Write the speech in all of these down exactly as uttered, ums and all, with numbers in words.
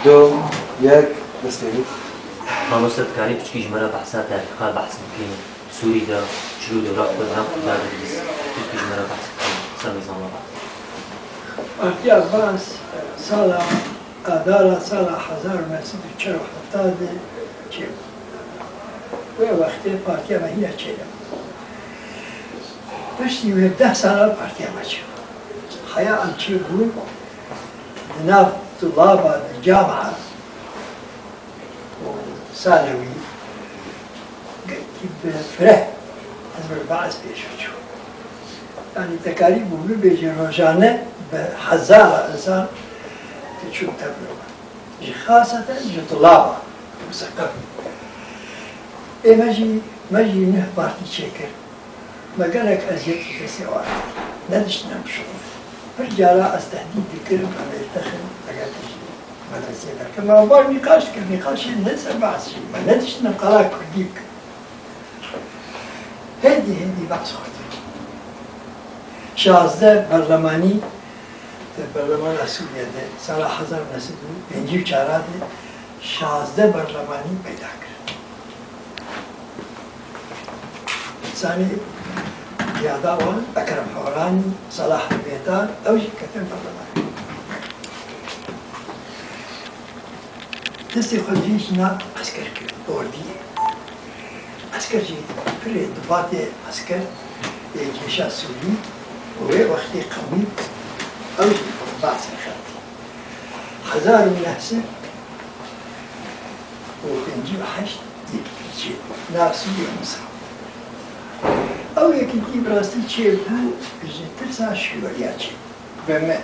Du, yek, dest pê bî. Mamoste, dikarî piçkî ji me re behsa tarîxa behs bikî? Sûrî de, çilo dora xwe di nav Kurda de dibîst. Piçkî ji me re behs bikî, ser nîzama Ba'sê. Partiya Ba'sê sala, Adara sala hezar û neh sed û çil û heft de çêbû. Wê wextê partiya me hîna çênebû. Piştî wê deh sala partiya me çêbû. Heya em çêbûn, di nav tulaba, di camia û sanewî, gelekî bi fireh hizb el-Ba'sê pêş ve çû. Yanî te karîbû bibêjî rojane bi hezara insan diçûn tevlî. Ji xaseten ji tulaba û seqef. Ê me jî, me jî neh partî çêkir. Me gelek eziyet û destê wan nediştine bişopin. Pir cara ez tehdîd dikirim, em ê texin, eger tu ji medresê derkevin. Me bar nîqaş dikir, nîqaşê ne ser Ba'sê jî. Me nediştine qala kurdî bikin. Hêdî hêdî Ba'sê xurt. Şazdeh berlemanî di berlemana Sûriye de sala hezar û neh sed û pêncî û çar de şazdeh berlemanî peyda kir. Sanî piyada wan Ekrem Horanî, Salah Bêtar, ew jî ketin berlemanî. Destê xwe jî jina esker kir, ordiyê. Esker jî pirê divatê esker ê cêşa Sûrî û wê wextê qewmî ew jî Ba'sê xebitî. Hezar û neh sed û pêncî û heşt yekîtî çêbû. Nav Sûriye Misra. Ew yekîtî bi rastî çêbû ji tirsa şîûiya çêbû. Bi me,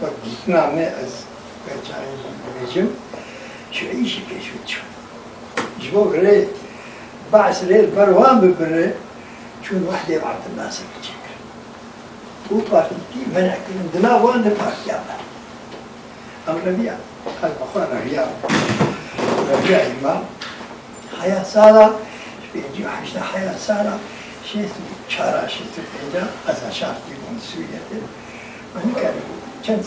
wek dîtina me ez vê çaxê jî dibêjim, şîûî jî pêş wî çû. Ji bo rê Ba'sê rê li ber wan bibire, çûn wehdê Abdulnasir çêkir. Û partîtî men'e kirin, di nav wan de partiya me. Em reviya, her bi xwe reviya, reviya îmam. Heya sala, ji pêncî û heşta heya sala şêst û çar a, şêst û pênc a ez şaftî bûm Sûriye de. Em nikarîbû çend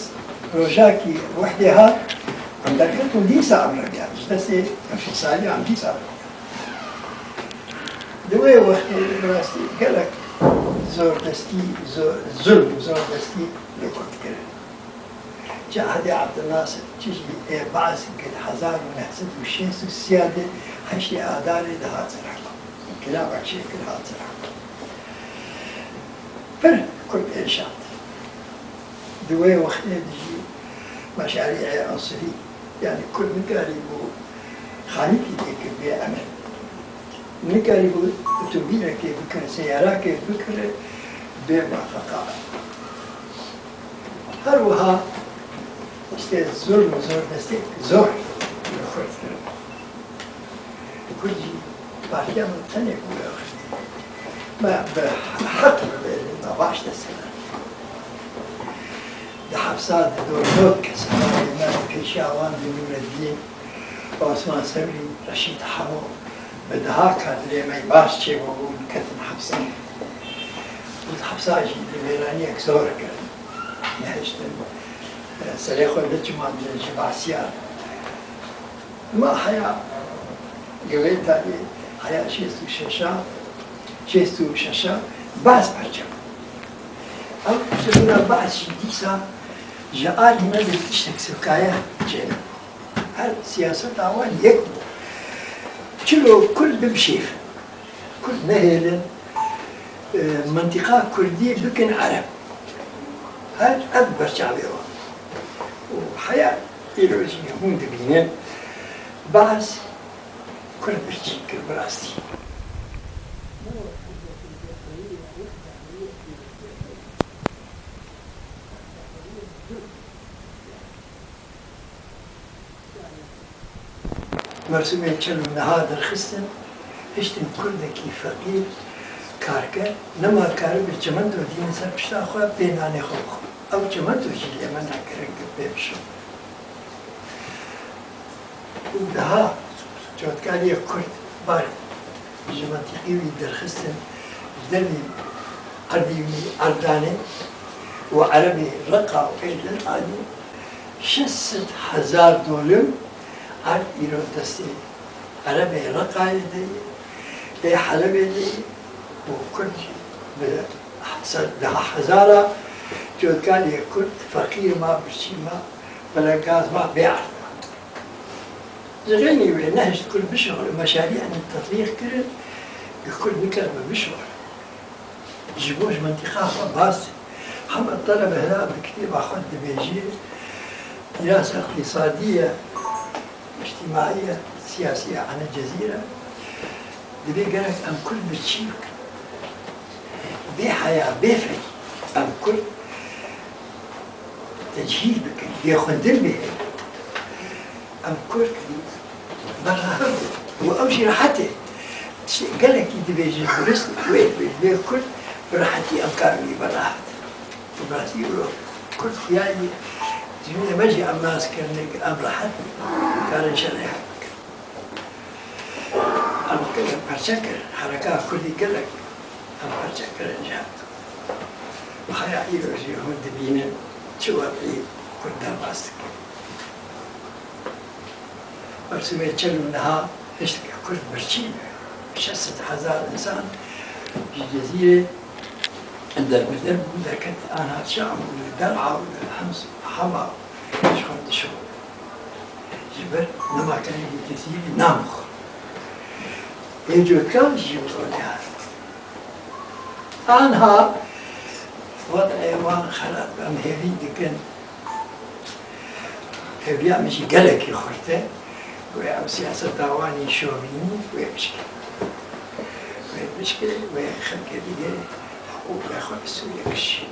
rojakî wehdê hat, em derketin dîsa em reviya, ji destê em şêst salî em dîsa reviya. Di wê wextê de bi rastî gelek zordestî, zo-, zulm û zordestî li Kurd kirin. Çi ehdê Abdulnasir, çi jî ê Ba'sê kir hezar û neh sed û şêst û sê de heştê Adarê dihat Iraq. Înqilabek çêkir hat Iraq. Pir Kurd êşand. Di wê wextê de jî meşarî'ê unsûrî, yanî Kurd nikarîbû xanîkî lê kir bê emir. Nikarîbû otobîlekê bikire, seyarakê bikire bê muwafeqa. Her wiha işte zulm û zordestî zor li Kurd kirin. Kurd jî partiya min tenê bû. Me bi heq bibêjin, me baş dest kir. Di hepsa de dor dor kes hevalên me, pêşiya wan de Nûreddîn, Osman Sebrî, Reşîd Hemo, bi deha kadrê me baş çêbûbûn, ketin hepsa. Û di hepsa jî li mêraniyek zor kirin. Nehiştin, e, serê xwe necimandirin ji Ba'siya. Ma heya Gevê Talî, heya şêst û şeş a, şêst û şeş a Ba'sê perçe bû. Ew ji xwe re Ba'sê jî dîsa ji alî me de tiştek sivkaye çênebû. Her siyaseta wan yek bû. Çilo Kurd bibişêfin. Kurd nehêlin, e, mintîqa Kurdî bikin Ereb. Her ev berçavê wan. Û heya îro jî hûn dibînin, Ba'sê Kurd birçî kir bi rastî. Mersûmê çil û neha derxistin, hiştin kurdekî feqîr, karker, nema karibe çimento dîne ser pişta xwe, pê nanê xwe bixwe. Ew çimento jî lê min nekirin ku pê bişo. Û daha cotkariyê kurd bar ji mintîqî wî derxistin, ji devî erdî wî erdanê û erebî Reqa û êdin anî. Şeş sed hezar dolim erd îro destê Erebê Reqayê de ye, ê Helebê de ye û Kurd jî bi hezar, deha hezara cotkanê Kurd feqîr ma, birçî ma, pelengaz ma bê erd. Ji xeynî wê nehişt Kurd bişuxile, meşarî'ên tetbîq kirin, Kurd niketime bişuxile. Ji bo ji mintîqa xwe bas, Hemed Telebehra bi kitêba xwe dibêje, mîrasa îqtîsadî ye, îctîmaî ye, siyasî ye, ene Cezîre. Divê gelek em Kurd birçî bikin. Bê heya, bê fekî em Kurd tecîl bikin, bê xwendin bihêlin. Em Kurd berhev û ew jî rehet e. Tiştê gelekî divê ji durist wê dibêje, bê Kurd bi rehetî em karin wî berhev. Bi rastî wilo Kurd xuyayî zimînê me jî em nas kirin, em rehet bin, karin şerê hev bikin. Em gelek perçe kirin, hereka Kurdî gelek em perçe kirin ji hev. Heya îro jî hûn dibînin çi wedî Kurd derbas dikin. Bersivê çil û niha hişteke Kurd birçî bû. Şeş sed hezar însan ji Cezîrê derbeder bû, derket anha Şam û li Der'a û li Hems û Hema ji xwe dişo. Ji ber nema kerê li Cezîrê namixwe. Ê cotkan jî wilo dihat. Anha wed'ê wan xerab, em hêvî dikin. Hêviya min jî gelekî xurt e. Wê ew siyaseta wan î şovînî wê bişkê. Wê bişkê, wê xelkê bigê hiqûqê xwe li Sûriyê bişî.